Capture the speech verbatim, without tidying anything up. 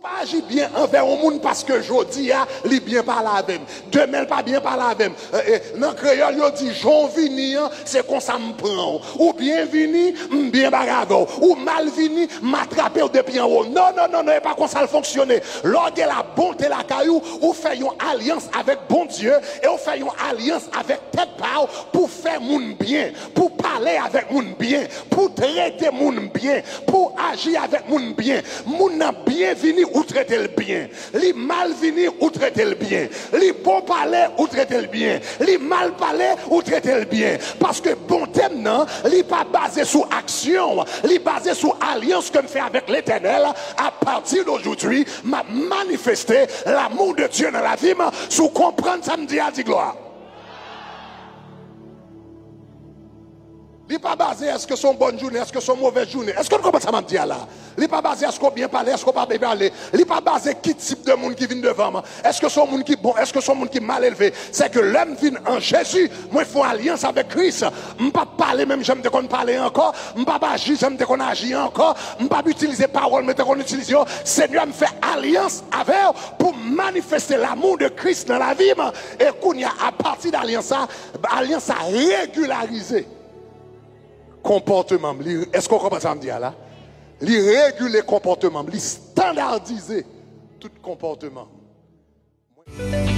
pa aji byen anvè yon moun paske jodi a li byen pale avè m. Demen l pa byen pale avè m. Eh, eh, nan kreyòl yo di jan w vini an, se konsa m pran w. Ou byen vini, m byen bare avè w. Ou mal vini, m atrape w depi anwo. Non, non, non, non, e pa konsa l fonksyone. Lè w gen la bonte lakay ou, ou fè yon alyans avèk Bondye e ou fè yon alyans avèk tèt pa w pou fè moun byen, pou pale avèk moun byen, pou trete moun byen, pou aji avèk moun byen. Moun nan byen vini, ou trete l byen. Li mal vini, ou trete l byen. Li bon pale, ou trete l byen. Li mal pale, ou trete l byen. Paske bonte m nan, li pa baze sou aksyon, li baze sou alyans ke m fè avèk Letènèl. A pati de jodi, m ap manifeste l'amour de Dieu nan lavi m. Si w konprann sa m di a, di glwa. Li pa baze èske se yon bòn jounen, èske se yon movèz jounen. Èske nou konprann sa m ap di a la? Li pa baze èske w byen pale, èske w pa byen pale. Li pa baze ki tip de moun ki vin devan m. Èske se yon moun ki bon, èske se yon moun ki mal elve. Se ke lè m vin an Jezi, mwen fè yon alyans avèk Kris. M p ap pale menm jan m te konn pale ankò. M p ap aji jan m te konn aji ankò. M p ap itilize pawòl mwen te konn itilize yo. Senyè, m fè alyans avè w pou m manifeste l'amour de Christ nan lavi m. E kounye a, apati de alyans sa, alyans sa regilarize konpòteman m. Li, èske w konprann sa m di a la? Li regile konpòteman m. Li estandadize tout konpòteman m.